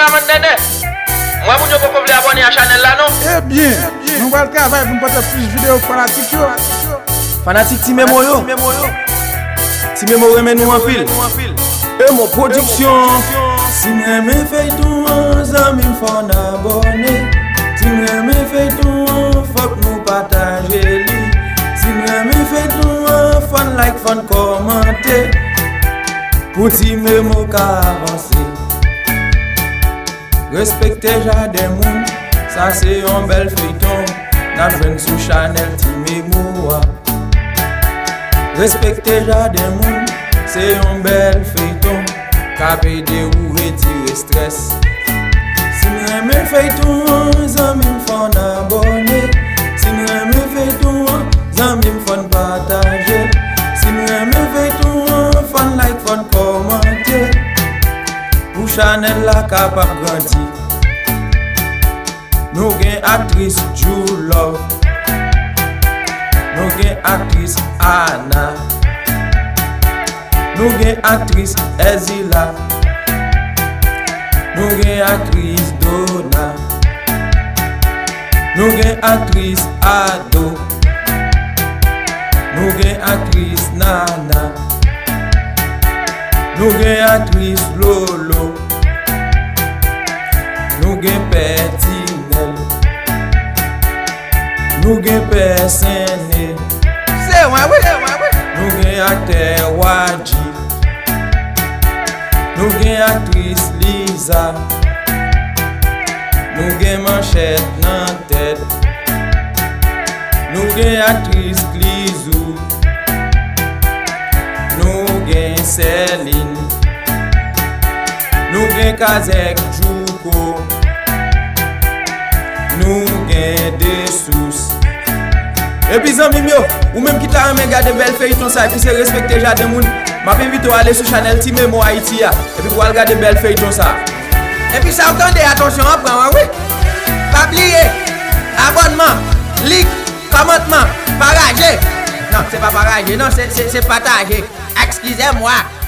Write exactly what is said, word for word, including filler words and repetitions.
Manman nènè. M wè moun yo poko vle abòne a chanèl la non. Ebyen, nou pral travay pou n pote plis videyo pou fanatik yo. Fanatik Ti Memo yo. Ti Memo renmen nou anpil. Emo Pwodiksyon. Si n renmen feyton an, zanmi m, fò n abòne. Si n renmen feyton an, fòk nou pataje li. Si n renmen feyton an, fò n like, fò n kòmante. Pou Ti Memo ka avanse. Respekte jaden moun, sa se yon bèl feyton n ap jwenn sou chanèl Ti Memo a. Respekte jaden moun, se yon bèl feyton k ap ede ou retire estrès. Si n renmen feyton an, zanmi m, fò n abòne. Si n renmen feyton an, zanmi m, fò n pataje l. Si n renmen feyton an, fò n like, fò n kòmante. Pou chanèl la kapab grandi. Nou gen aktris True Love. Nou gen aktris Ana. Nou gen aktris Ezila. Nou gen aktris Dona. Nou gen aktris Ado. Nou gen aktris Nana. Nou gen aktris Lolo. Nou gen Pè Tinèl. Nou gen Pè Senne. Se mwen wi, se mwen wi. Nou gen aktè Wadji. Nou gen aktris Liza. Nou gen Manchèt nan tèt. Nou gen aktris Klizou. Nou gen Sèlin. Nou gen Kazèk Djouko. Nou gen Desous. Epi zanmi m yo, ou menm ki ta renmen gade bèl feyton sa epi se respekte jaden moun, m ap envite w ale sou chanèl Ti Memo Ayiti a epi pou w al gade bèl feyton sa. Epi sa w tande, atansyon an pran an wi. Pa bliye, abònman, lik, kòmantman, paraje. Non, se pa paraje, non, se, se, se pataje. Excusez-moi.